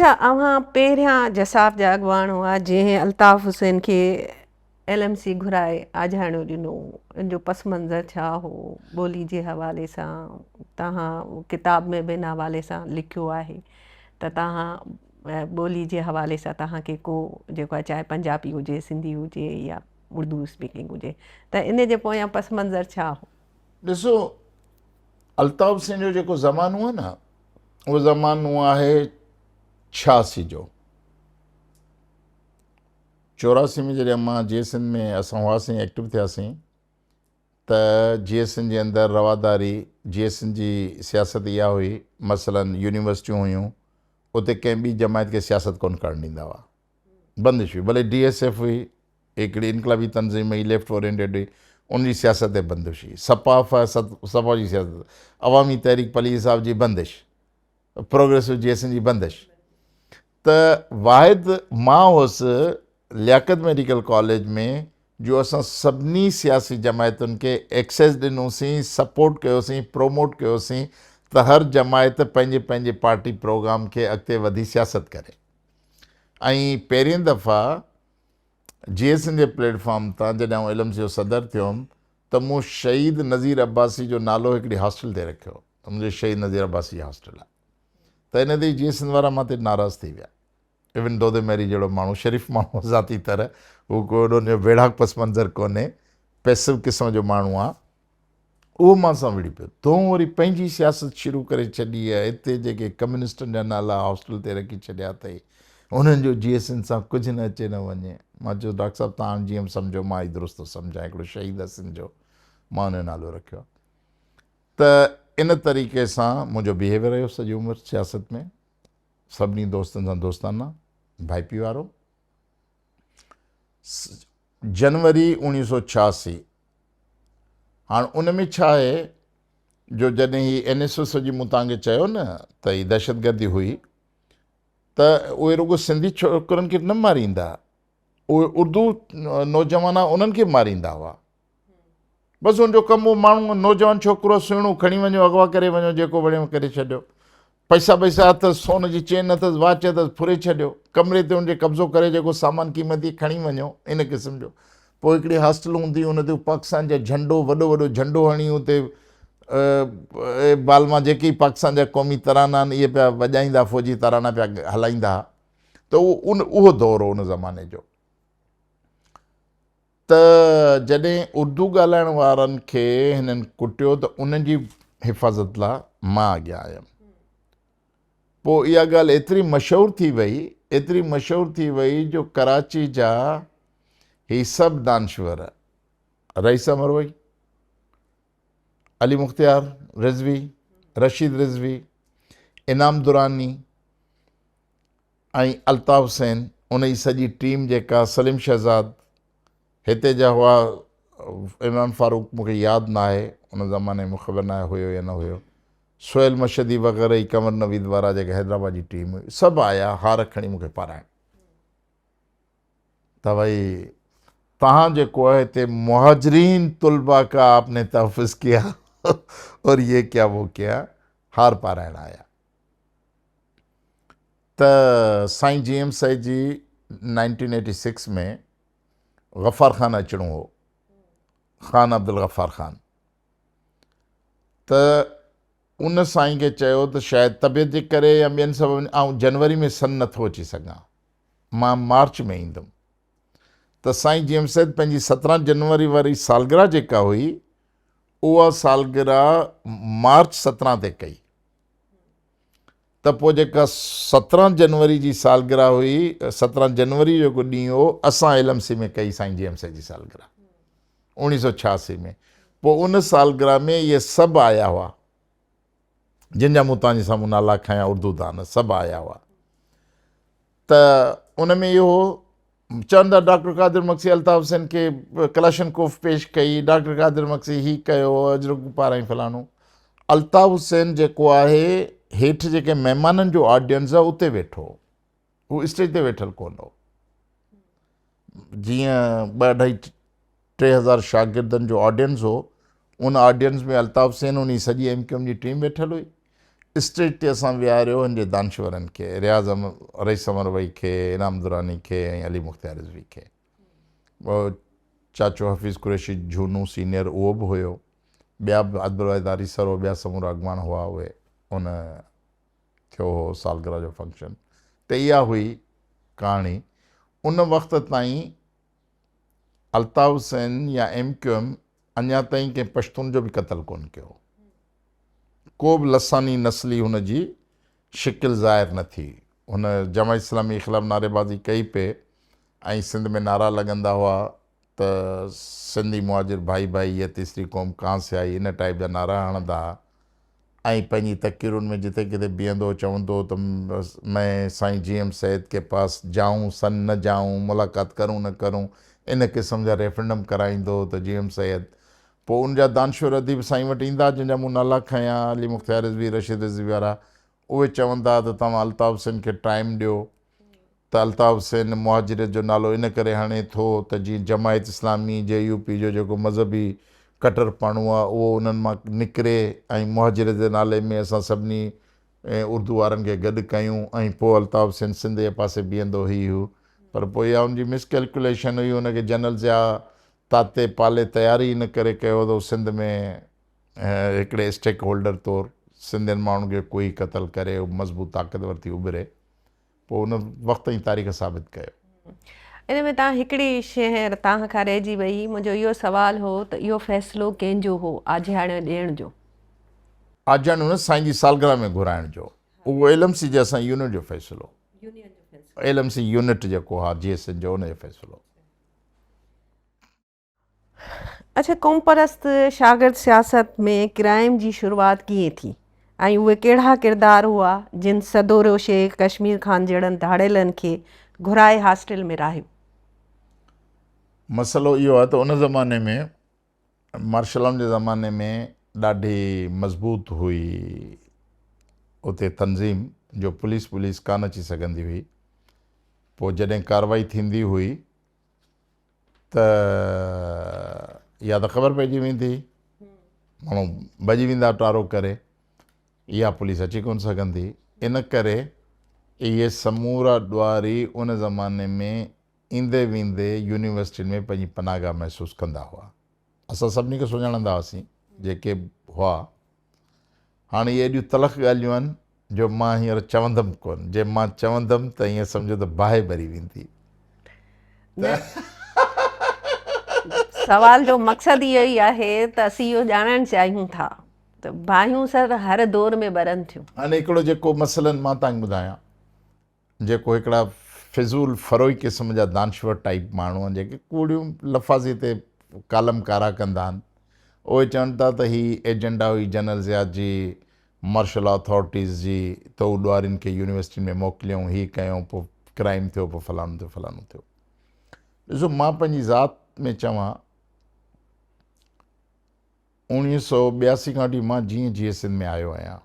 اڇا اوهان پهريان جساف جا اڳواڻ هئا جنهن الطاف حسين کي ايل ايم سي گهرائي آجياڻو ڏنو ان جو پس منظر ڇا هو ٻولي جي حوالي سان توهان ڪتاب ۾ به ان حوالي سان لکيو آهي ته توهان ٻولي جي حوالي سان توهان کي ڪو جيڪو آهي چاهي پنجابي هجي سنڌي هجي يا اردو اسپيڪنگ هجي ته ان جي پويان پس منظر ڇا هو؟ ڏسو الطاف حسين جو جيڪو زمانو آهي نه اهو زمانو آهي 86 جو 84 ۾ جڏهن مان جي سنڌ ۾ اسان هئاسين ايڪٽو ٿياسين ته جي سنڌ جي اندر رواداري جي سنڌ جي سياست اها هئي مثلا يونيورسٽيون هيون اتي ڪنهن ٻي جماعت کي سياست ڪونه ڪرڻ ڏيندا هئا بندش هئي ڀلي ڊي ايس ايف هئي هڪڙي انقلابي تنظيم هئي ليفٽ اورينٽيڊ هئي ان جي سياست تي بندش هئي سپاف سپا جي سياست عوامي تحريڪ پليجي صاحب جي بندش پروگريسو جي ايس جي بندش ته واحد مان هوس لياقت ميڊيڪل ڪاليج ۾ جو اسان سڀني سياسي جماعتن کي ايڪسيس ڏنوسين سپورٽ ڪيوسين پروموٽ ڪيوسين ته هر جماعت پنهنجي پنهنجي پارٽي پروگرام کي اڳتي وڌي سياست ڪري ۽ پهرين دفعا جي ايس اين جي پليٽ فارم تان جڏهن آئون ايل ايم سي جو صدر ٿيم ته مون شهيد نذير عباسي جو نالو هڪڙي هاسٽل تي رکيو ته منهنجي شهيد نذير عباسي جي هاسٽل آهي ته ان تي جي ايس اين وارا مان تي ناراض ٿي ويا. ايون دودي مهري جهڙو ماڻهو شريف ماڻهو ذاتي طرح هو ڪو ايڏو ويڙهاڪ پس منظر ڪونهي پيسو قسم جو ماڻهو آهي اهو مان سان وڙهي پيو. تون وري پنهنجي سياست شروع ڪري ڇڏي آهي، هتي جيڪي ڪميونسٽن جا نالا هاسٽل تي رکي ڇڏيا اٿئي، انهن جو جي ايس اين سان ڪجهه نه اچي نه وڃي. مان چيس ڊاڪٽر صاحب توهان جيئن به سمجهو مان ئي درست ٿو سمجهان، هڪڙو شهيد آهي سنڌ جو، مان ان جو نالو رکيو آهي. ته ان طريقي سان منهنجو بيهيويئر رهيو سڄي عمر سياست ۾، سڀني دوستن سان دوستانه، ڀائپي وارو. جنوري 1986 هاڻ ان ۾ ڇا آهي جو جڏهن هي اين ايس ايس جي مون توهان کي چيو نه ته هي دهشتگردي هئي ته اهي رڳو سنڌي ڇوڪرن کي نه ماريندا اهي اردو نوجوان انهن کي ماريندا هئا بس ان جو ڪم هو ماڻهو نوجوان ڇوڪرو سهڻو کڻي وڃو اغوا ڪري وڃو جيڪو وڻيو ڪري ڇڏيو پئسا پئسا اٿس سون جي چين اٿس واچ اٿس ڦري ڇڏيو ڪمري تي ان جي قبضو ڪري جيڪو سامان قيمتي کڻي وڃو ان قسم جو پوء هڪڙي هاسٽل هوندي ان تي پاڪستان جا جهنڊو وڏو وڏو جهنڊو هڻي اتي بال مان جيڪي پاڪستان جا قومي ترانا آهن اهي پيا وڄائيندا فوجي ترانا پيا هلائيندا ته اهو اهو دور هو ان زماني جو ته جڏهن اردو ڳالهائڻ وارن کي هنن ڪٽيو ته انهن جي حفاظت لاء مان اڳيان آيم. پوء اها ڳالهه ايتري مشهور ٿي وئي، ايتري مشهور ٿي وئي جو ڪراچي جا هي سڀ دانشور، رئيس امروهي، علي مختيار رضوي، رشيد رضوي، انعام دراني ۽ الطاف حسين ان جي سڄي ٽيم جيڪا سليم شهزاد هتي جا هئا عمران فاروق مون کي ياد ناهي ان زماني ۾ خبر ناهي هيو يا نه هيو سهيل مشهدي وغيره هي قمر نويد وارا جيڪا حيدرآباد جي ٽيم هئي سڀ آيا هار کڻي مون کي پارائڻ ته ڀئي تهان جيڪو آهي هتي مهاجرين طلبا کا آپ ني تحفظ ڪيا اور ये ڪيا وہ ڪيا هار پارائڻ آيا ته سائين جي ايم سيد جي 1986 ۾ غفار خان اچڻو هو خان عبدالغفار خان ته ان سائين کي چيو ته شايد طبيعت جي ڪري يا ٻين سببن آئون جنوري ۾ سن نٿو اچي سگهان مان مارچ ۾ ايندم ته سائين جي ايم سيد پنهنجي 17 جنوري واري سالگرهه جيڪا هئي اها سالگرهه مارچ 17 تي ڪئي ته پوء جيڪا 17 جنوري جي سالگرهه هئي 17 جنوري جو جيڪو ڏينهن هو اسان ايل ايم سي ۾ ڪئي سائين جي ايم سي جي سالگرهه 1986 ۾ پوء ان سالگرهه ۾ اهي سڀ آيا هئا جن جا مون توهان جي سامهون نالا کنيا اردو دان سڀ آيا هئا ته ان ۾ اهو چون ٿا ڊاڪٽر قادر مگسي الطاف حسين کي ڪلاشن ڪوف پيش ڪئي ڊاڪٽر قادر مگسي هي ڪيو اجرڪ پارائين فلانو الطاف حسين جيڪو آهي هيٺ جيڪي مهمانن جو آڊينس آهي اتي ويٺو هو اسٽيج تي ويٺل ڪونه هو جيئن ٻه اڍائي 3000 شاگردن جو آڊينس هو ان آڊينس ۾ الطاف حسين انهي سڄي ايم ڪيو ايم جي ٽيم ويٺل هئي. اسٽيج تي اسان ويهاريو هن جي دانشورن کي، رياض رئيس امروهي کي، انعام دراني کي ۽ علي مختيار رضوي کي. چاچو حفيظ قريشي جهونو سينيئر اهو به هيو. ٻيا به عبدالواحد آريسر هو، ٻيا سمورا اڳواڻ هئا اهي ان ٿيو هو سالگرهه جو فنڪشن ته اها هئي ڪهاڻي. ان وقت تائين الطاف حسين يا ايم ڪيو ايم اڃا تائين ڪنهن پشتون جو به قتل ڪونه ڪيو هو. ڪو به لساني نسلي هن جي شڪل ظاهر نه ٿي. هن جماعت اسلامي خلاف نعريبازي ڪئي پئي ۽ سنڌ ۾ نعرا لڳندا هئا ته سنڌي مهاجر ڀائي ڀائي يه تيسري قوم ڪهان سي آئي ان ٽائيپ جا نعرا هڻندا ها ۽ پنهنجي تقريرن ۾ جتي ڪٿي بيهندو هو چوندو هو ته مين سائين جي ايم سيد ڪي پاس جائون سن نه جائون ملاقات ڪرون نه ڪرون ان قسم جا ريفرنڊم ڪرائيندو هو ته جي ايم سيد پوء ان جا دانشور اديب سائين وٽ ايندا جن جا مون نالا کنيا علي مختيار رضوي رشيد رضوي وارا اهي چوندا ته توهان الطاف حسين کي ٽائيم ڏيو ته الطاف حسين مهاجريت جو نالو ان ڪري هڻي ٿو ته جيئن جماعت اسلامي، جي يو پي، جو جيڪو مذهبي ڪٽرپڻو آهي اهو انهن مان نڪري ۽ مهاجريت جي نالي ۾ اسان سڀني اردو وارن کي گڏ ڪيون ۽ پوء الطاف حسين سنڌ جي پاسي بيهندو هي هو پر پوء اها ان جي مس ڪيلڪيوليشن هئي ان کي جنرل ضياء تاتي پالي تيار ئي ان ڪري ڪيو ته هو سنڌ ۾ هڪڙي اسٽيڪ هولڊر طور سنڌين ماڻهن کي ڪوهي قتل ڪري مضبوط طاقتور ٿي اڀري. پوء ان وقت ۽ تاريخ ثابت ڪيو. ان ۾ تان هڪڙي شيء تان کان رهجي وئي، منهنجو اهو سوال هو ته اهو فيصلو ڪنهن جو هو آجياڻو ڏيڻ جو؟ آجياڻو نه سائين جي سالگرهه ۾ گهرائڻ جو، اهو ايل ايم سي جي اسان يونٽ جو فيصلو. ايل ايم سي يونٽ جيڪو ها جي ايس اين جو ان جو فيصلو. اڇا قومپرست شاگرد سياست ۾ ڪرائم جي شروعات ڪيئن ٿي ۽ اهي ڪهڙا ڪردار هئا جن سدورو شيخ، ڪشمير خان جهڙن ڌاڙيلن کي گهرائي هاسٽل ۾ راهيو؟ مسئلو اهو آهي ته ان زماني ۾ مارشل لائن جي زماني ۾ ڏاڍي مضبوط هئي اتي تنظيم جو پوليس پوليس ڪانه اچي سگهندي هئي پوء جڏهن ڪارروائي ٿيندي هئي ته يا ته خبر پئجي ويندي ماڻهو ڀڄي ويندا ٽارو ڪري يا پوليس اچي ڪونه سگهندي ان ڪري اهي سمورا ڏوهاري ان زماني ۾ ايندي ويندي يونيورسٽين ۾ پنهنجي پناهگاهه محسوس ڪندا هئا اسان سڀني کي سڃاڻندا هئاسين جيڪي هئا هاڻي اهي ايڏيون تلخ ڳالهيون آهن جو مان هينئر چوندم ڪونه، جي مان چوندم ته ائين سمجهو ته باهه ٻري ويندي. سوال جو مقصد اهو ئي آهي ته اسين اهو ڄاڻڻ چاهيون ٿا ته باهيون سر هر دور ۾ ٻرن ٿيون. هاڻي هڪڙو جيڪو مثلاً مان توهان کي ٻڌايان جيڪو هڪڙا فضول فروئي قسم جا دانشور ٽائيپ ماڻهو آهن جيڪي ڪوڙيون لفاظي تي ڪالم ڪارا ڪندا آهن اهي چون ٿا ته هي ايجنڊا هئي جنرل ضياء جي مارشل لا اٿارٽيز جي ته هو ڏوهارين کي يونيورسٽين ۾ موڪليائون هي ڪيائون پوء ڪرائيم ٿيو پوء فلانو ٿيو فلانو ٿيو ڏسو مان پنهنجي ذات ۾ چوان 1982 کان وٺي مان جيئن جيئي سنڌ ۾ آيو آهيان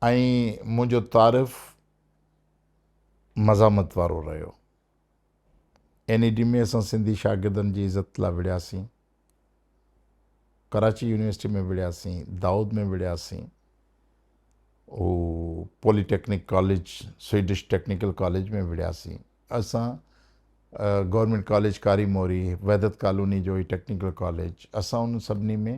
۽ منهنجو تعارف مزاحمت وارو رهيو. اين اي ڊي ۾ اسان سنڌي شاگردن جي عزت لاء وڙهياسين. ڪراچي يونيورسٽي ۾ وڙهياسين، دائود ۾ وڙهياسين، هو polytechnic college, Swedish technical college ۾ وڙهياسين. اسان government college Kari Mori, Wahdat colony جو هي ٽيڪنيڪل ڪاليج، اسان انهن سڀني ۾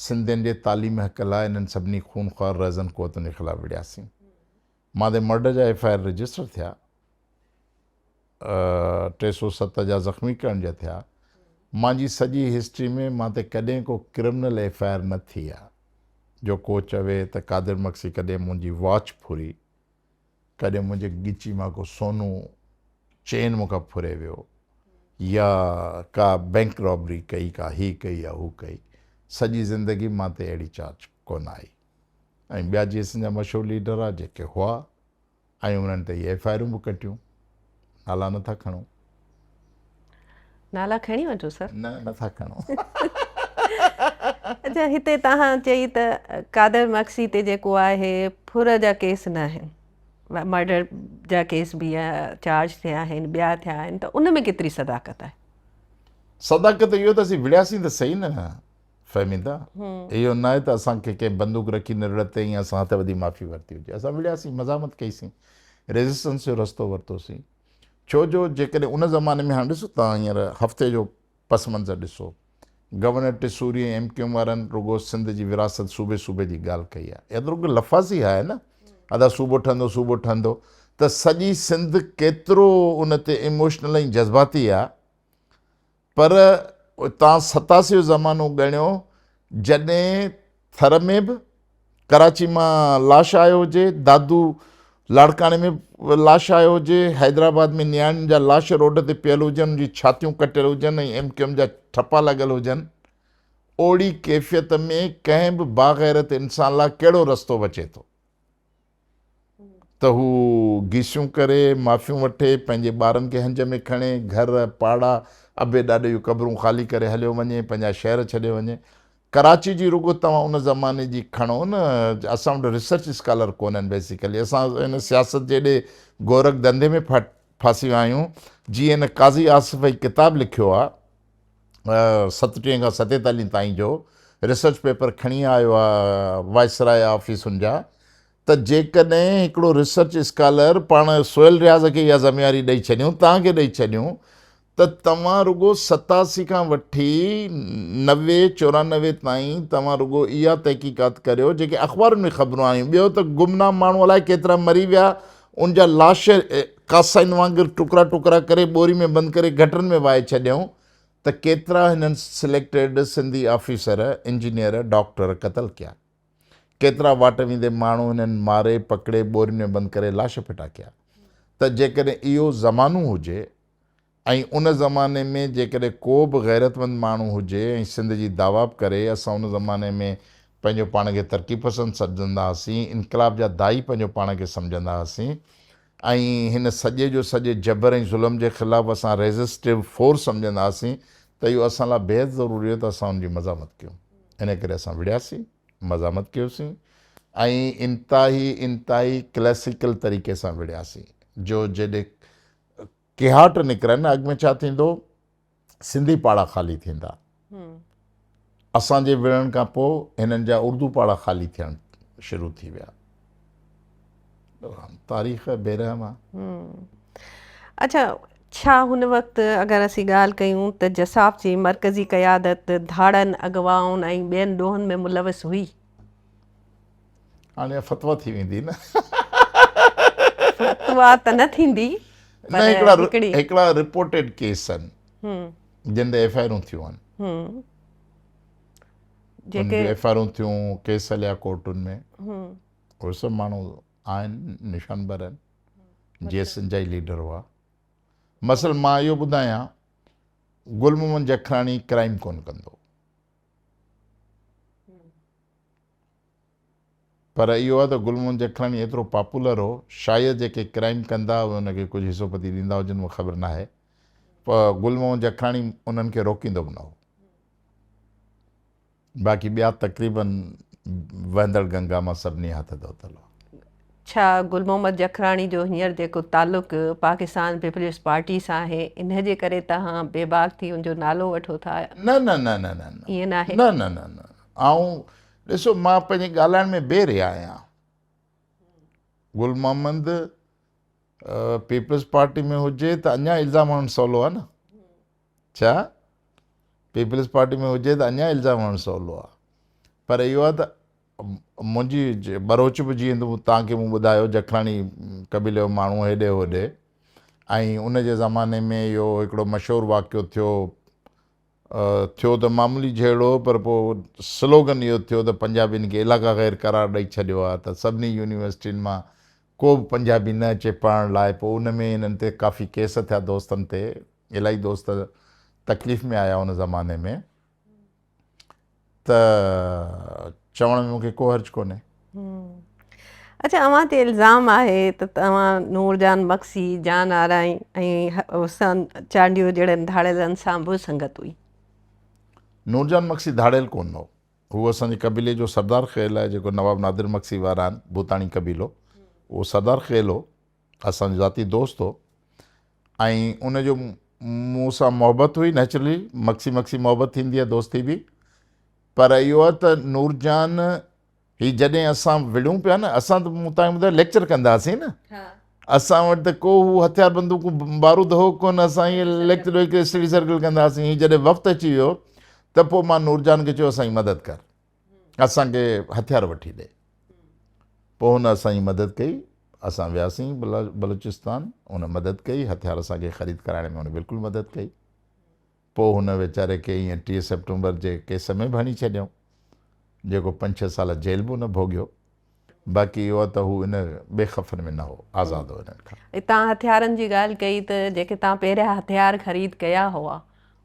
سنڌين جي تعليمي حق لاء انهن سڀني خونخوار رهزن قوتن جي خلاف وڙهياسين. مان تي مرڊر جا ايف I R register ٿيا، 307 جا زخمي ڪرڻ جا ٿيا. مانجي سڄي هسٽري ۾ مان تي ڪڏهن ڪو ڪرمنل ايف I R نه ٿي آ جو ڪو چوي ته قادر مگسي ڪڏهن منهنجي واچ ڦري. ڪڏهن منهنجي ڳچي مان ڪو سونو چين مون کان ڦري ويو يا ڪا بئنڪ رابري ڪئي ڪا هي ڪئي يا هو ڪئي سڄي زندگي مان تي اهڙي چارج ڪونه آئي ۽ ٻيا جي سنڌ جا مشهور ليڊر آ جيڪي هئا ۽ انهن تي اهي ايف I آرون به ڪٽيون نالا نٿا کڻون. نالا کڻي وٺو سر. نه نٿا کڻون. اچا هتي توهان چئي ته قادر مگسي تي جيڪو آهي ڦر جا ڪيس نه آهن مرڊر جا ڪيس به چارج ٿيا آهن ٻيا ٿيا آهن ته ان ۾ ڪيتري صداقت آهي؟ صداقت اهو ته اسين وڙهياسين ته صحيح نه. فهميندا؟ اهو ناهي ته اسان کي ڪنهن بندوق رکي نرڙ تي ۽ اسان هٿ ٻڌي معافي ورتي هجي. اسان وڙهياسين، مزاحمت ڪئيسين، ريزسٽنس جو رستو ورتوسين. ڇو جو جيڪڏهن ان زماني ۾ هاڻ ڏسو توهان هينئر هفتي جو پس منظر ڏسو. Governor Tessori ۽ M Q M وارن رڳو سنڌ جي ورهاست صوبي صوبي جي ڳالهه ڪئي آهي. اها ته رڳو لفاظي آهي نه. ادا صوبو ٺهندو صوبو ٺهندو ته سڄي سنڌ ڪيترو ان تي ايموشنل ۽ جذباتي آهي. پر توهان 87 جو زمانو ڳڻيو جڏهن ٿر ۾ به ڪراچي مان لاش آيو هجي، دادو لاڙڪاڻي ۾ به لاش آيو هجي، حيدرآباد ۾ نياڻين جا لاش روڊ تي پيل هجن، ان جون ڇاتيون ڪٽيل هجن ۽ ايم ڪيو ايم جا ٺپا لڳل هجن، اوڙي ڪيفيت ۾ ڪنهن به باغيرت انسان لاء ڪهڙو رستو بچي ٿو؟ ته هو گيسيون ڪري، معافيون وٺي، پنهنجي ٻارن کي هنج ۾ کڻي، گهر، پاڙا، ابي ڏاڏي جون قبرون خالي ڪري هليو وڃي، پنهنجا شهر ڇڏي وڃي. ڪراچي جي رڳو توهان ان زماني جي کڻو نه، اسان وٽ ريسرچ اسڪالر ڪونهن بيسيڪلي، اسان هن سياست جي ايڏي گورک ڌنڌي ۾ ڦاسي ويا آهيون، جيئن هن قاضي آصف هي ڪتاب لکيو آهي، 27 کان 47 تائين جو ريسرچ پيپر کڻي آيو آهي وائسراء آفيسن جا ته جيڪڏهن هڪڙو ريسرچ اسڪالر پاڻ سهيل رياض کي اها ذميواري ڏئي ڇڏيون توهان کي ڏئي ڇڏيون ته توهان رڳو 87 کان وٺي 90 94 تائين توهان رڳو اها تحقيقات ڪريو جيڪي اخبارن ۾ خبرون آيون ٻيو ته گمنام ماڻهو الائي ڪيترا مري ويا ان جا لاش ڪاسائين وانگر ٽڪرا ٽڪرا ڪري ٻوري ۾ بند ڪري گٽرن ۾ وهائي ڇڏيائون ته ڪيترا هنن selected Sindhi officer, engineer, doctor قتل ڪيا. ڪيترا واٽ ويندي ماڻهو هنن ماري، پڪڙي، ٻورين ۾ بند ڪري لاش ڦٽا ڪيا. ته جيڪڏهن اهو زمانو هجي ۽ ان زماني ۾ جيڪڏهن ڪو به غيرتمند ماڻهو هجي ۽ سنڌ جي دعويٰ به ڪري، اسان ان زماني ۾ پنهنجو پاڻ کي ترقي پسند سڏجندا هئاسين، انقلاب جا داعي پنهنجو پاڻ کي سمجهندا هئاسين ۽ هن سڄي جو سڄي جبر ۽ ظلم جي خلاف اسان ريزسٽو فورس سمجهندا هئاسين ته اهو اسان لاء بيحد ضروري هو ته اسان ان جي مزاحمت ڪيون. ان ڪري اسان وڙهياسين، مزاحمت ڪيوسين ۽ انتهائي انتهائي ڪلاسيڪل طريقي سان وڙهياسين جو جيڏي ڪيهاٽ نڪرن اڳ ۾ ڇا ٿيندو سنڌي پاڙا خالي ٿيندا اسان جي وڙهڻ کان پوء هنن جا اردو پاڙا خالي ٿيڻ شروع ٿي ويا تاريخ بي رحم آ. اڇا ڇا هن وقت اگر اسين ڳالهه ڪيون ته جساف جي مرڪزي قيادت ڌاڙن، اغوائن ۽ ٻين ڏوهن ۾ ملوث هئي؟ هاڻي اها فتويٰ ٿي ويندي نه. فتويٰ ته نه ٿيندي پر هڪڙي. هڪڙا رپورٽيڊ ڪيس آهن جن تي ايف I آرون ٿيون آهن. جيڪي ايف I آرون ٿيون ڪيس هليا ڪورٽن ۾ اهي سڀ ماڻهو آهن نشانبر آهن جي ايس اين جا ئي ليڊر هئا. مثلا مان اهو ٻڌايان گل محمد جکراڻي ڪرائيم ڪونه ڪندو. پر اهو آهي ته گل محمد جکراڻي ايترو پاپولر هو، شايد جيڪي ڪرائيم ڪندا اهي ان کي ڪجهه حصو پتي ڏيندا هجن مون کي خبر ناهي پر گل محمد جکراڻي انهن کي روڪيندو به نه هو. باقي ٻيا تقريبن وهندڙ گنگا مان سڀني هٿ ڌوتل هئا. ڇا گل محمد جکراڻي جو هينئر جيڪو تعلق پاڪستان پيپلز پارٽي سان آهي انهي جي ڪري توهان بيباڪ ٿي ان جو نالو وٺو ٿا؟ نه نه نه نه نه ائين ناهي؟ نه نه نه نه آئون ڏسو مان پنهنجي ڳالهائڻ ۾ بي ريا آهيان. گل محمد پيپلز پارٽي ۾ هجي ته اڃا الزام هڻڻ سولو آهي نه. ڇا پيپلز پارٽي ۾ هجي ته اڃا الزام هڻڻ سولو آهي پر اهو آهي ته منهنجي ٻروچ به جيئن توهان کي مون ٻڌايو جکراڻي قبيلي جو ماڻهو هيڏي هوڏي ۽ ان جي زماني ۾ اهو هڪڙو مشهور واقعو ٿيو ٿيو ته معمولي جهيڙو هو پر پوء سلوگن اهو ٿيو ته پنجابين کي علاقه غير قرار ڏئي ڇڏيو آهي ته سڀني يونيورسٽين مان ڪو به پنجابي نه اچي پڙهڻ لاء پوء ان ۾ هنن تي ڪافي ڪيس ٿيا دوستن تي الاهي دوست تڪليف ۾ آيا ان زماني ۾ ته چوڻ ۾ مونکي ڪو حرج ڪونهي. اڇا اوهان تي الزام آهي ته توهان نور جان مگسي، جان آرائين ۽ حسن چانڊيو جهڙن ڌاڙيلن سان به سنگت هئي. نور جان مگسي ڌاڙيل ڪونه هو. هو اسان جي قبيلي جو سردار خيل آهي جيڪو نواب نادر مگسي وارا آهن ڀوتاڻي قبيلو اهو سردار خيل هو. اسان جو ذاتي دوست هو ۽ ان جو مون سان محبت هئي نيچرلي مگسي مگسي محبت ٿيندي آهي دوستي به. پر اهو آهي ته نورجان هي جڏهن اسان وڙهون پيا نه اسان ته مون تائين ٻڌايو ليڪچر ڪندا هئاسين نه اسان وٽ ته ڪو هو هٿيار بندوقون بارود هو ڪونه اسان ائين ليڪچر ڏئي ڪري اسٽڊي سرڪل ڪندا هئاسين هي جڏهن وقت اچي ويو ته پوء مان نورجان کي چيو اسان جي مدد ڪر اسان کي هٿيار وٺي ڏي پوء هن اسان جي مدد ڪئي اسان وياسين بلوچستان هن مدد ڪئي هٿيار اسان کي خريد ڪرائڻ ۾ هن بلڪل مدد ڪئي پوء هن ويچاري کي ائين 30 سيپٽمبر جي ڪيس ۾ به هڻي ڇڏيائون، جيڪو پنج ڇهه سال جيل به هن ڀوڳيو. باقي اهو ته هو ان ٻئي خفن ۾ نه هو، آزاد هو انهن کان. توهان هٿيارن جي ڳالهه ڪئي ته جيڪي توهان پهريان هٿيار خريد ڪيا هئا،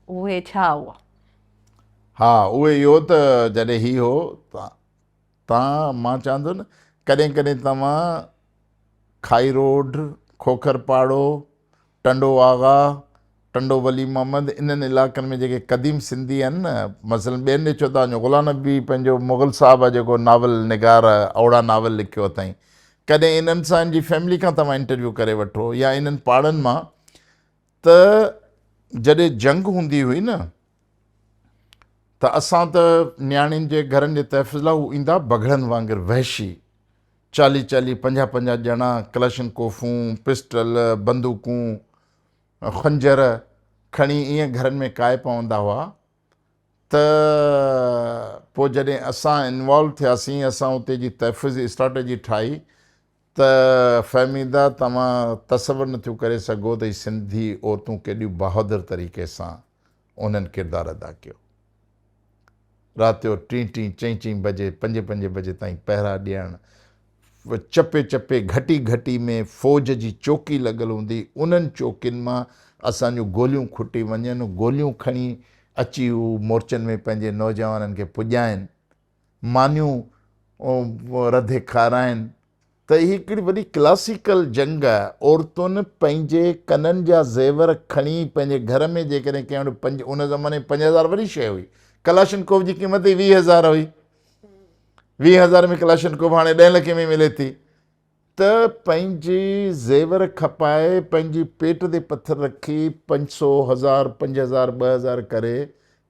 اهي ڇا هئا؟ ها، اهي اهو ته جڏهن هي هو ته مان چوان ٿو نه ڪڏهن ڪڏهن توهان کائي روڊ، کوکر پاڙو، ٽنڊو آغا، ٽنڊو ولي محمد انهن علائقن ۾ جيڪي قديم سنڌي آهن نه مثلاً ٻين ڏي ڇو ٿا وڃو غلام نبي پنهنجو مغل صاحب آهي جيڪو ناول نگار اوڙا ناول لکيو اٿائين ڪڏهن انهن سان ان جي فيملي کان توهان انٽرويو ڪري وٺو يا انهن پاڙن مان ته جڏهن جنگ هوندي هئي نه ته اسان ته نياڻين جي گهرن جي تحفظ لاء هو ايندا بگهڙن وانگر وحشي چاليهه چاليهه پنجاهه پنجاهه ڄڻا ڪلاشن ڪوفون، پسٽل، بندوقون، خنجر کڻي ائين گهرن ۾ ڪاهي پوندا هئا ته پوء جڏهن اسان انوالو ٿياسين اسان اتي جي تحفظ جي اسٽريٽجي ٺاهي ته فهميده توهان تصور نٿيون ڪري سگهو ته هي سنڌي عورتون ڪيڏيون بهادر طريقي سان انهن ڪردار ادا ڪيو. رات جو ٽين ٽين، چئين چئين بجي، پنجين پنجين بجي تائين پهرا ڏيڻ، چپي چپي، گهٽي گهٽي ۾ فوج جي چوڪي لڳل هوندي، انهن چوڪين مان اسان جون گوليون کٽي وڃن، گوليون کڻي اچي هو مورچن ۾ پنهنجي نوجوانن کي پڄائين، مانيون رڌي کارائين. ته هي هڪڙي وڏي ڪلاسيڪل جنگ آهي. عورتن پنهنجي ڪنن جا زيور کڻي پنهنجي گهر ۾ جيڪڏهن ڪنهن وٽ پنج ان زماني ۾ 5000 وڏي شيء هئي. ڪلاشنڪوف جي قيمت ئي 20000 هئي. 20000 ۾ ڪلاشنڪوف هاڻي ڏهين لکين ۾ ملي ٿي. ته پنهنجي زيور کپائي پنهنجي پيٽ تي پٿر رکي 500، هزار، 5000، 2000 ڪري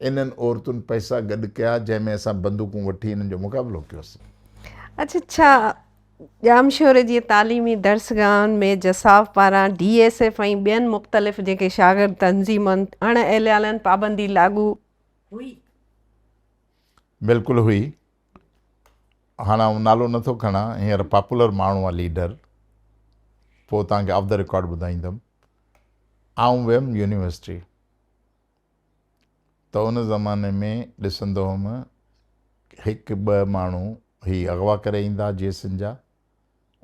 انهن عورتن پئسا گڏ ڪيا جنهن ۾ اسان بندوقون وٺي انهن جو مقابلو ڪيوسين. اڇا ڇا ڄامشوري جي تعليمي درسگاهن ۾ جساف پاران ڊي ايس ايف ۽ ٻين مختلف جيڪي شاگرد تنظيمن اڻ اعلانيل پابندي لاڳو هئي؟ بلڪل هئي. هاڻ آئون نالو نه ٿو کڻان هينئر پاپولر ماڻهو آ ليڊر پوء توهان کي آف the record ٻڌائيندم. آئون ويم يونيورسٽي. ته ان زماني ۾ ڏسندو هوم هڪ ٻه ماڻهو هي اغوا ڪري ايندا جيسن جا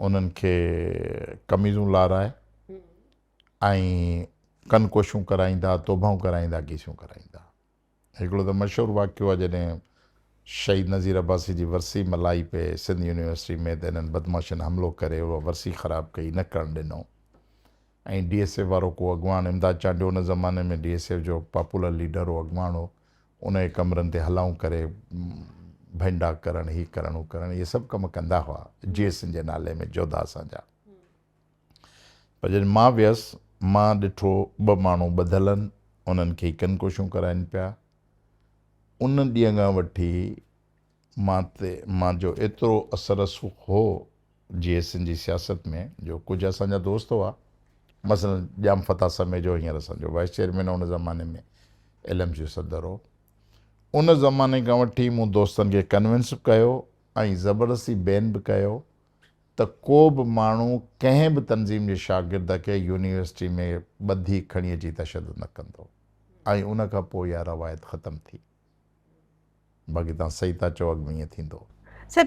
انهن کي قميضون لارائي ۽ ڪن ڪوشون ڪرائيندا توبهون ڪرائيندا گيسيون ڪرائيندا هڪڙو ته مشهور واقعو آهي جڏهن شهيد نذير عباسي جي ورسي ملهائي پئي سنڌ يونيورسٽي ۾ ته انهن بدمعاشن حملو ڪري اها ورسي خراب ڪئي نه ڪرڻ ڏنو ۽ ڊي ايس ايف وارو ڪو اڳواڻ امداد چانڊيو ان زماني ۾ ڊي ايس ايف جو پاپولر ليڊر هو اڳواڻ هو ان جي ڪمرن تي هلائون ڪري ڀينڊا ڪرڻ هي ڪرڻ هو ڪرڻ اهي سڀ ڪم ڪندا هئا جي ايس جي نالي ۾ جوڌا اسان جا پر جڏهن مان ويس مان ڏٺو ٻه ماڻهو ٻڌل آهن انهن کي ڪن ڪوشون ڪرائن پيا ان ڏينهن کان وٺي مان تي مان جو ايترو اثر رسوخ هو جي ايس جي سياست ۾ جو ڪجهه اسان جا دوست هئا مثلا ڄام فتح سميجو هينئر اسان جو وائيس چيئرمين ان زماني ۾ ايل ايم سي صدر هو ان زماني کان وٺي مون دوستن کي ڪنوينس به ڪيو ۽ زبردستي بين به ڪيو ته ڪو به ماڻهو ڪنهن به تنظيم جي شاگرد کي يونيورسٽي ۾ ٻڌي کڻي اچي تشدد نه ڪندو ۽ ان کان پوء اها روايت ختم ٿي. باقي توهان صحيح ٿا چئو اڳ ۾ ائين ٿيندو هو. سر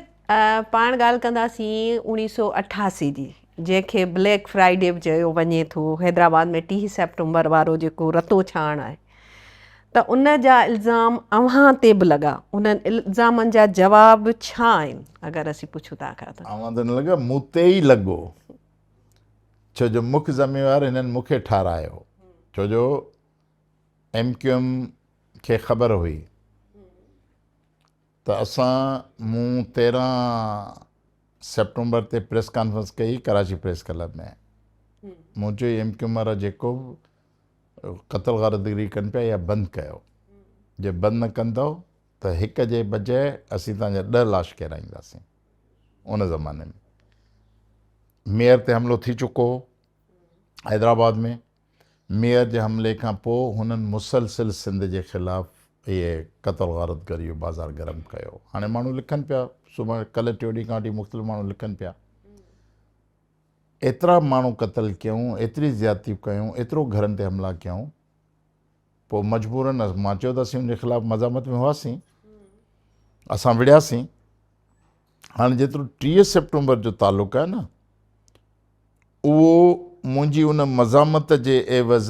پاڻ ڳالهه ڪنداسين 1988 جي جنهن کي بليڪ فرائيڊي به چيو وڃي ٿو حيدرآباد ۾ 30 سيپٽمبر وارو جيڪو رتو ڇاڻ آهي ته ان جا الزام اوهان تي به لڳا انهن الزامن جا جواب ڇا آهن اگر اسين پڇون توهان کان ته. اوهان تي نه لڳا مون تي ئي لڳو ڇو جو مک ذميوار هنن مون کي ٺارايو ڇو جو ايم ڪيو ايم کي خبر هئي ته اسان مون 13 سيپٽمبر تي پريس ڪانفرنس ڪئي ڪراچي پريس ڪلب ۾ مون چيو ايم ڪيو ايم وارا جيڪو به قتل غارتگري ڪن پيا اها بند ڪيو جي بند نه ڪندؤ ته هڪ جي بجاء اسين توهان جا ڏهه لاش ڪيرائينداسين. ان زماني ۾ ميئر تي حملو ٿي چڪو هو حيدرآباد ۾. ميئر جي حملي کان پوء هنن مسلسل سنڌ جي خلاف اهي قتل غارت گري جو بازار گرم ڪيو. هاڻي ماڻهو لکن پيا، سڀاڻي ڪلهه ٽيون ڏينهن کان وٺي مختلف ماڻهو لکن پيا. ايترا ماڻهو قتل ڪيائون، ايتري زيادتيون ڪيائون، ايترو گهرن تي حملا ڪيائون، پوء مجبورن مان چيو ته اسين ان جي خلاف مزاحمت ۾ هئاسين، اسان وڙهياسين. هاڻي جيترو 30 سيپٽمبر جو تعلق آهي نه، اهو منهنجي ان مزاحمت جي عيوض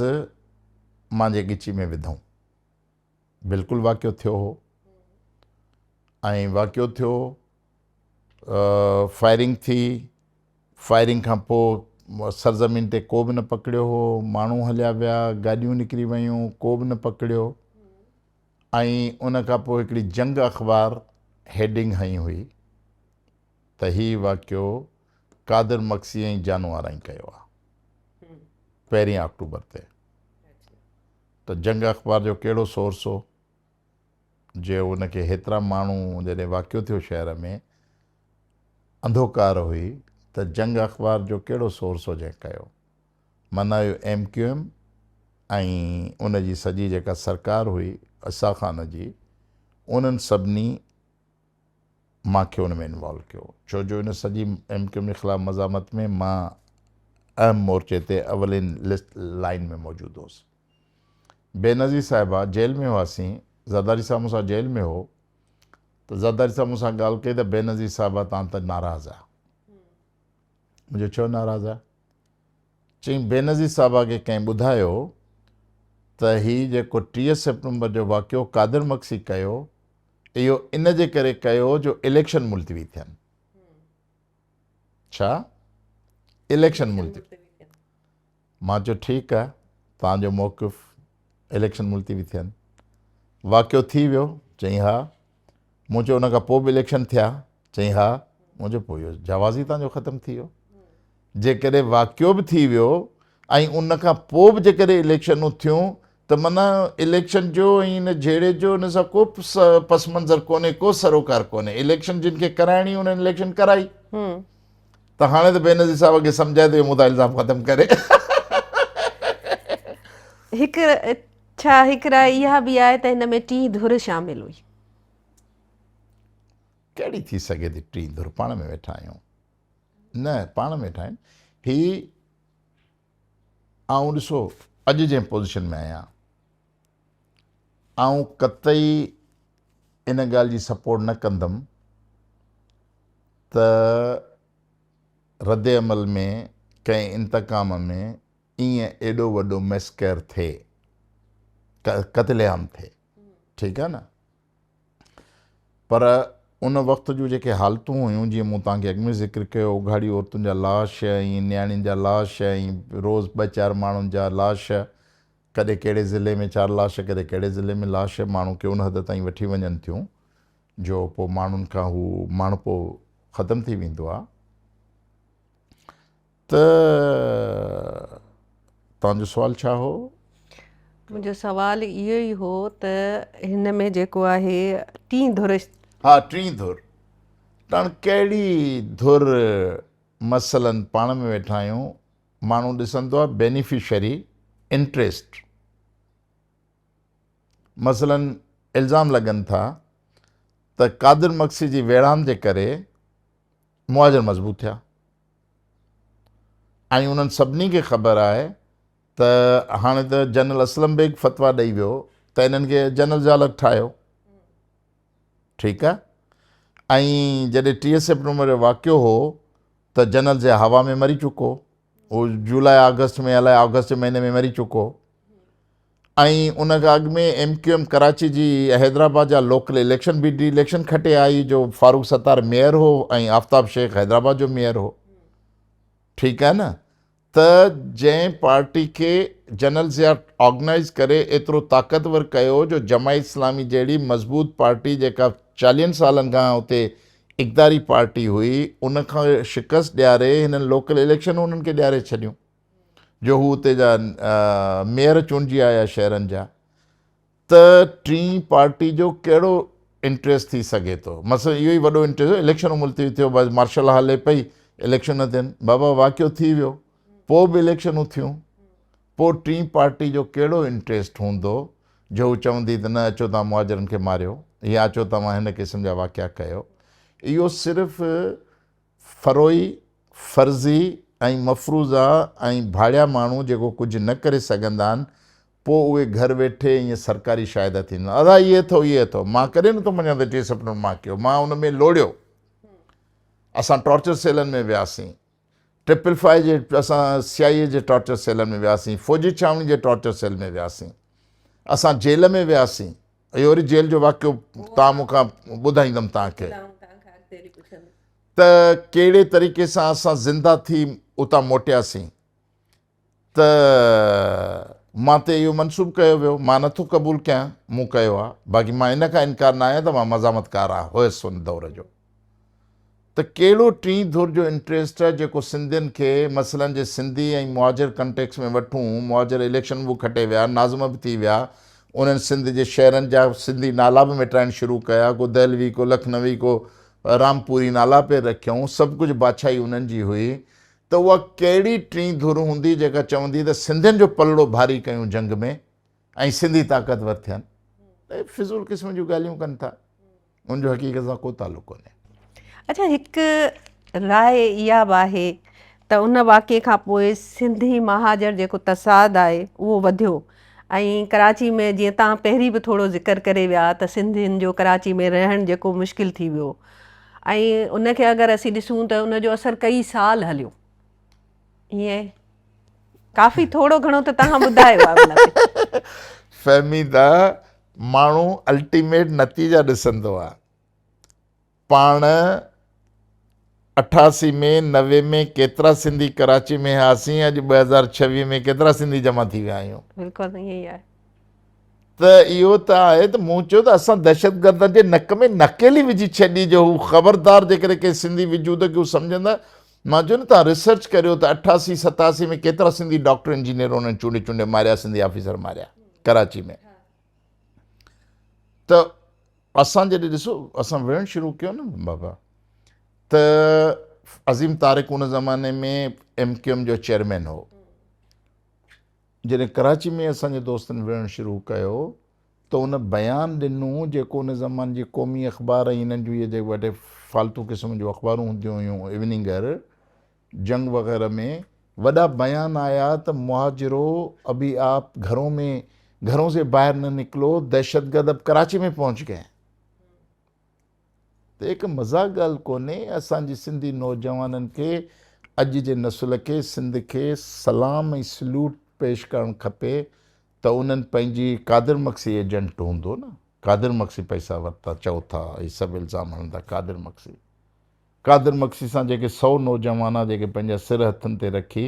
مانجي ڳچي ۾ وڌائون. بلڪل واقعو ٿيو هو ۽ واقعو ٿيو، فائرنگ ٿي، فائرنگ کان پوء سرزمين تي ڪو به نه پڪڙيو هو، ماڻهو هليا ويا، گاڏيون نڪري ويون، ڪو به نه پڪڙيو ۽ ان کان پوء هڪڙي جنگ اخبار هيڊنگ هنئي هئي ته هي واقعو قادر مگسي ۽ جانو آرائين ڪيو آهي پهرين آڪٽوبر تي. ته جنگ اخبار جو ڪهڙو سورس هو جو ان کي هيترا ماڻهو جڏهن واقعو ٿيو شهر ۾ انڌوڪار هئي ته جنگ اخبار جو ڪهڙو سورس هو جنهن ڪيو. معنيٰ اهو ايم ڪيو ايم ۽ ان جي سڄي جيڪا سرڪار هئي اسحاق خان جي انهن سڀني مان کي ان ۾ انوالو ڪيو ڇو جو ان سڄي ايم ڪيو ايم جي خلاف مزاحمت ۾ مان اهم مورچي تي اولين لسٽ لائين ۾ موجود هوس. بينظير صاحبه جيل ۾ هئاسين، زرداري صاحب مون سان جيل ۾ هو ته زرداري صاحب مون سان ڳالهه ڪئي ته بينظير صاحبه تان ته ناراض آ. مون چيو ڇو ناراض آ؟ چيائين بينظير صاحبه کي ڪنهن ٻڌايو ته هي جيڪو 30 سيپٽمبر جو واقعو قادر مگسي ڪيو اهو ان جي ڪري ڪيو جو اليڪشن ملتوي ٿين. ڇا؟ اليڪشن ملتوي. مان چيو ٺيڪ آ توهان جو موقف اليڪشن ملتوي ٿين. واقعو ٿي ويو؟ چيائين ها. مون چيو ان کان پوء به اليڪشن ٿيا؟ چيائين ها. مون چيو پوء اهو جواز ئي توهان جو ختم ٿي ويو. جيڪڏهن واقعو به ٿي ويو ۽ ان کان پوء به جيڪڏهن اليڪشنون ٿيون ته معنيٰ اليڪشن جو ۽ ان جهيڙي جو ان سان ڪو پس منظر ڪونهي، ڪو سروڪار ڪونهي. اليڪشن جن کي ڪرائڻي انهن اليڪشن ڪرائي. ته هاڻي ته بينظير صاحب کي سمجهائي ٿو مون تان الزام ختم ڪري. هڪ ڇا هڪ راء اها به آهي ته هن ۾ ٽين ڌر شامل هئي. ڪهڙي ٿي سگهي ٿي ٽين ڌر؟ پاڻ ۾ ويٺا آهيون. نه پاڻ ۾ ويٺا آهن. هي آئون ڏسو اڄ جنهن پوزيشن ۾ آهيان آئون قطعي ان ڳالهه جي سپورٽ نه ڪندم ته رد عمل ۾ ڪنهن انتقام ۾ ائين ايڏو وڏو ميسڪر ٿئي، قتل عام ٿئي، ٺيڪ آهي نه. پر ان وقت جون جيڪي حالتون هيون، جيئن مون توهان کي اڳ ۾ ذڪر ڪيو، اگهاڙي عورتن جا لاش ۽ نياڻين جا لاش ۽ روز ٻه چار ماڻهن جا لاش، ڪڏهن ڪهڙي ضلعي ۾ چار لاش، ڪڏهن ڪهڙي ضلعي ۾ لاش، ماڻهو کي ان حد تائين وٺي وڃن ٿيون جو پوء ماڻهن کان هو ماڻهپو ختم ٿي ويندو آهي. ته توهان جو سوال ڇا هو؟ منهنجو سوال اهو ئي هو ته هن ۾ جيڪو آهي ٽين ڌر. ها ٽين ڌر ته هاڻ ڪهڙي ڌر مثلا پاڻ ۾ ويٺا آهيون ماڻهو ڏسندو آهي بينيفشري انٽريسٽ مثلا الزام لڳن ٿا ته قادر مگسي جي ويڙهاند جي ڪري مهاجر مضبوط ٿيا ۽ انهن سڀني کي خبر آهي ته هاڻي ته جنرل اسلم بيگ فتويٰ ڏئي ويو ته انهن کي جنرل ضياء الحق ٺاهيو ٺيڪ آهي ۽ جڏهن 30 سيپٽمبر جو واقعو هو ته جنرل ضياء هوا ۾ مري چڪو هو جولاء آگسٽ ۾ الائي آگسٽ جي مهيني ۾ مري چڪو ۽ ان کان اڳ ۾ ايم ڪيو ايم ڪراچي جي حيدرآباد جا لوڪل اليڪشن به ڊي اليڪشن کٽي آئي جو فاروق ستار ميئر هو ۽ آفتاب شيخ حيدرآباد جو ميئر هو ٺيڪ آهي نه ته جنهن پارٽي کي جنرل ضياء آرگنائز ڪري ايترو طاقتور ڪيو جو جماعت اسلامي جهڙي مضبوط پارٽي جيڪا چاليهن سالن کان اتي اقداري پارٽي هئي ان کان شڪست ڏياري هنن لوڪل اليڪشن انهن کي ڏياري ڇڏيون جو هو اتي جا ميئر چونڊجي آيا شهرن جا ته ٽين پارٽي جو ڪهڙو انٽريسٽ ٿي سگهي ٿو؟ مثلا اهو ئي وڏو انٽريسٽ هو، اليڪشنون ملتوي ٿيو، بس مارشل لا هلي پئي، اليڪشن نه ٿين، بابا واقعو ٿي ويو، پوء به اليڪشنون ٿيون، پوء ٽين پارٽي جو ڪهڙو انٽريسٽ هوندو جو هو چوندي ته نه اچو توهان مهاجرن کي ماريو يا اچو توهان هن قسم جا واقعا ڪيو. اهو صرف فروئي، فرضي ۽ مفروضا ۽ ڀاڙيا ماڻهو جيڪو ڪجهه نه ڪري سگهندا آهن پوء اهي گهر ويٺي ائين سرڪاري شاهد ٿيندا ادا اهي اٿو اهي اٿو مان ڪڏهن نٿو مڃان ته ٽي سپنون مان ڪيو مان ان ۾ لوڙيو اسان ٽارچر سيلن ۾ وياسين ٽرپل فائيو جي اسان سي آء اي جي ٽارچر سيلن ۾ وياسين فوجي ڇانوڻي جي ٽارچر سيل ۾ وياسين اسان جيل ۾ وياسين اهو وري جيل جو واقعو تان مون کان ٻڌائيندم تان کي ته ڪهڙي طريقي سان اسان زنده ٿي اتان موٽياسين ته مان تي اهو منسوب ڪيو ويو، مان نٿو قبول ڪيان، مون ڪيو آهي، باقي مان ان کان انڪار نه آهيان ته مان مزاحمتڪار هيس ان دور جو. ته ڪهڙو ٽين ڌر جو انٽريسٽ آهي جيڪو سنڌين کي مثلاً جي سنڌي ۽ مهاجر ڪنٽيڪس ۾ وٺون، مهاجر اليڪشن به کٽي ويا، ناظم به ٿي ويا، انهن سنڌ جي شهرن جا سنڌي نالا به مٽائڻ شروع ڪيا، ڪو دهلوي، ڪو لکنوي، ڪو رامپوري نالا پئي رکيائون، سڀ ڪجهه بادشاهي انهن جي هئي، ته اها ڪهڙي ٽين ڌر هوندي جيڪا چوندي ته سنڌين جو پلڙو ڀاري ڪيون جنگ ۾ ۽ سنڌي طاقتور ٿين ته فضول قسم جون ڳالهيون ڪن ٿا ان جو حقيقت سان ڪو تعلق ڪونهي. اڇا هڪ راء اها به آهي ته ان واقعي کان پوء سنڌي مهاجر جيڪو تصاد آهي اهو وڌيو ۽ ڪراچي ۾ جيئن تان پهرين به ٿورو ذڪر ڪري ويا ته سنڌين جو ڪراچي ۾ رهڻ جيڪو مشڪل ٿي ويو ۽ ان کي اگر اسين ڏسون ته ان جو اثر ڪئي سال هليو. ائين ڪافي ٿورو گهڻو ته توهان ٻڌايو آهي ان تي. فهميده ماڻهو الٽيميٽ نتيجا ڏسندو آهي. پاڻ 88 ۾ 90 ۾ ڪيترا سنڌي ڪراچي ۾ هئاسين اڄ 2026 ۾ ڪيترا سنڌي جمع ٿي ويا آهيون. بلڪل ائين ئي آهي. ته اهو ته آهي ته مون چيو ته اسان دهشتگردن جي نڪ ۾ نڪيل ئي وجهي ڇڏي جو هو خبردار جيڪڏهن ڪنهن سنڌي وجود کي هو سمجهندا مان چيو نه توهان ريسرچ ڪريو ته 88 87 ۾ ڪيترا سنڌي ڊاڪٽر انجنيئر انهن چونڊي چونڊي ماريا سنڌي آفيسر ماريا ڪراچي ۾ ته اسان جڏهن ڏسو اسان وڙهڻ شروع ڪيو نه بابا ته عظيم طارق ان زماني ۾ ايم ڪيو ايم جو چيئرمين هو جڏهن ڪراچي ۾ اسان جي دوستن وڙهڻ شروع ڪيو ته ان بيان ڏنو جيڪو ان زماني جي قومي اخبار ۽ انهن جون اهي جيڪي وڏي فالتو قسم جون اخبارون هونديون هيون ايوننگر جنگ وغيره ۾ وڏا بيان آيا ته مهاجرو ابي آپ گهرون ۾ گهرون سي باهر نه نڪلو دهشتگرد اب ڪراچي ۾ پهچ گئي. ته هڪ مذاق ڳالهه ڪونهي اسان جي سنڌي نوجوانن کي اڄ جي نسل کي سنڌ کي سلام ۽ سلوٽ پيش ڪرڻ کپي ته انهن پنهنجي قادر مگسي ايجنٽ هوندو نه قادر مگسي پئسا ورتا چئو ٿا هي سڀ الزام هڻن ٿا قادر مگسي قادر مگسي سان جيڪي سئو نوجوان جيڪي پنهنجا سر هٿن تي رکي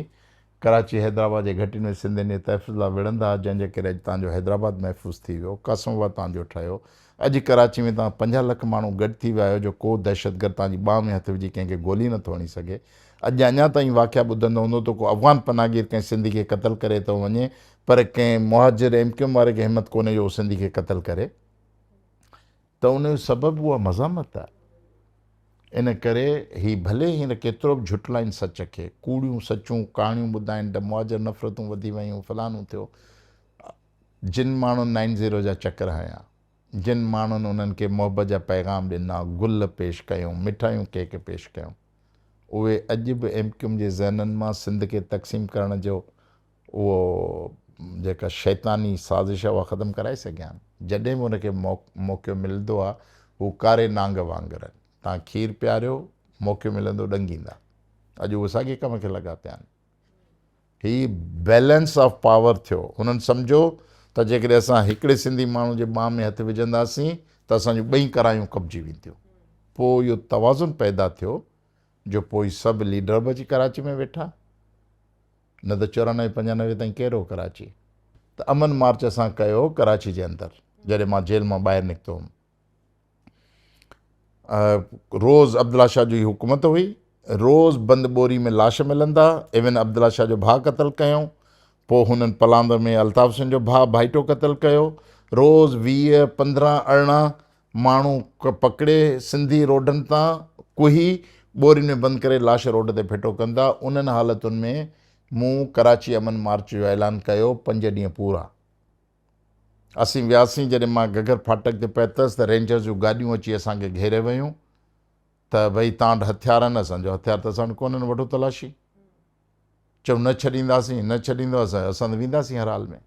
ڪراچي حيدرآباد جي گهٽين ۾ سنڌين جي تحفظ لاء وڙهندا ها جنهن جي ڪري اڄ تان جو حيدرآباد محفوظ ٿي ويو قاسم آباد تان جو ٺهيو اڄ ڪراچي ۾ تان 50 لک ماڻهو گڏ ٿي ويا آهيو جو ڪو دهشتگرد تان جي ٻانهن ۾ هٿ وجهي ڪنهن کي گولي نٿو هڻي سگهي اڄ اڃا تائين واقعا ٻڌندو هوندو ته ڪو افغان پناهگير ڪنهن سنڌي کي قتل ڪري ٿو وڃي پر ڪنهن مهاجر ايم ڪيو ايم واري کي همت ڪونهي جو هو سنڌي کي قتل ڪري ته ان جو سبب اها مزاحمت آهي. ان ڪري هي ڀلي هينئر ڪيترو به جهٽلائين سچ کي، ڪوڙيون سچون ڪهاڻيون ٻڌائين ته مهاجر نفرتون وڌي ويون، فلانو ٿيو. جن ماڻهن نائن زيرو جا چڪر هنيا، جن ماڻهن انهن کي محبت جا پيغام ڏنا، گل پيش ڪيون، مٺايون ڪيڪ پيش ڪيون، اهي اڄ به ايم ڪيو ايم جي ذهنن مان سنڌ کي تقسيم ڪرڻ جو اهو جيڪا شيطاني سازش آهي اها ختم ڪرائي سگهيا آهن. جڏهن به ان کي موقعو ملندو آهي هو ڪاري نانگ وانگر آهن. توهان کير پياريو موقعو ملندو ڏنگيندا. اڄ اهي ساڳئي ڪم کي لڳا پيا آهن. هي بيلنس آف پاور ٿيو. هنن سمجهيو ته جيڪڏهن اسان هڪڙي سنڌي ماڻهو جي ٻانهن ۾ هٿ وجهنداسين ته اسان جون ٻئي ڪرايون ڪپجي وينديون. پوء اهو توازن پيدا ٿيو جو پوء سڀ ليڊر به اچي ڪراچي ۾ ويٺا. نه ته 94 95 تائين ڪير هو ڪراچي ته امن مارچ اسان ڪيو ڪراچي جي اندر جڏهن مان جيل مان ٻاهر نڪتو هوم روز عبدالله شاهه جي حڪومت هئي روز بند ٻوري ۾ لاش ملندا ايون عبدالله شاهه جو ڀاء قتل ڪيو پوء هنن پلاند ۾ الطاف حسين جو ڀاء ڀائيٽو قتل ڪيو روز 20 15 18 ماڻهو پڪڙي سنڌي روڊن تان ڪهي ٻورين ۾ بند ڪري لاش روڊ تي ڦٽو ڪن ٿا. انهن حالتن ۾ مون ڪراچي امن مارچ جو اعلان ڪيو، پنج ڏينهن پورا اسين وياسين. جڏهن مان گهگهر ڦاٽڪ تي پهتس ته رينجرز جون گاڏيون اچي اسان کي گهيري ويون ته ڀئي تان وٽ هٿيار آهن؟ اسان چيو هٿيار ته اسان وٽ ڪونهن، وٺو تلاشي. چيو نه ڇڏينداسين، نه ڇڏيندو اسان ته وينداسين هر حال ۾.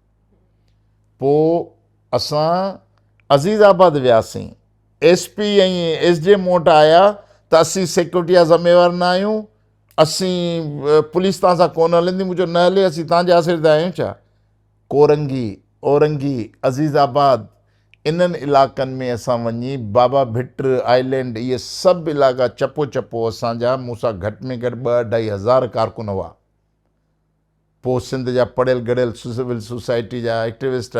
پوء اسان عزيز آباد وياسين، ايس پي ۽ ايس ڊي مون وٽ آيا ته اسين سيڪيورٽي جا ذميوار نه آهيون، اسين پوليس توهان سان ڪونه هلندي. مون چيو نه هلي، اسين توهان جي آسري تي آهيون ڇا؟ ڪورنگي، اورنگي، عزيز آباد انهن علاقن ۾ اسان وڃي بابا ڀٽ آئلينڊ اهي سڀ علائقا چپو چپو اسان جا مون سان گهٽ ۾ گهٽ ٻه اڍائي هزار ڪارڪن هئا. پوء سنڌ جا پڙهيل ڳڙهيل سول سوسائٽي جا ايڪٽيوسٽ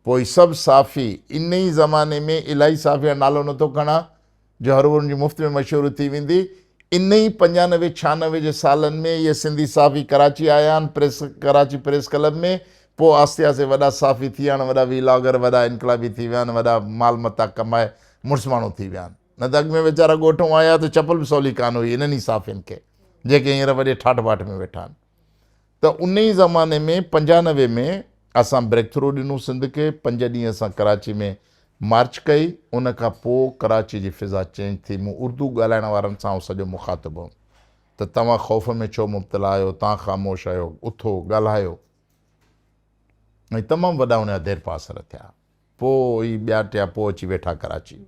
پوء هي سڀ صحافي انهي زماني ۾ الاهي صحافي جا نالو نٿو کڻان جو هروڀرو ان جي مفت ۾ مشهوري ٿي ويندي. انهي پنجانوي ڇهانوي جي سالن ۾ اهي سنڌي صحافي ڪراچي آيا آهن پريس ڪراچي پريس ڪلب ۾ پوء آهستي آهستي وڏا صحافي ٿي ويا آهن وڏا وي لاگر وڏا انقلابي ٿي ويا آهن وڏا مال متاع ڪمائي مڙس ماڻهو ٿي ويا آهن نه ته اڳ ۾ ويچارا ڳوٺون آيا ته چپل به سولي ڪانه هئي انهن ئي صحافين کي جيڪي هينئر وڏي ٺاٺ باٺ ۾ ويٺا آهن. ته انهي زماني ۾ پنجانوي ۾ اسان بريڪ ٿرو ڏنو سنڌ کي، پنج ڏينهن اسان ڪراچي ۾ مارچ ڪئي، ان کان پوء ڪراچي جي فضا چينج ٿي، مون اردو ڳالهائڻ وارن سان آئون سڄو مخاطب هئم ته توهان خوف ۾ ڇو مبتلا آهيو، توهان خاموش آهيو، اٿو، ڳالهايو ۽ تمام وڏا ان جا ديرپا اثر ٿيا، پوء هي ٻيا ٽيا پوء اچي ويٺا ڪراچي.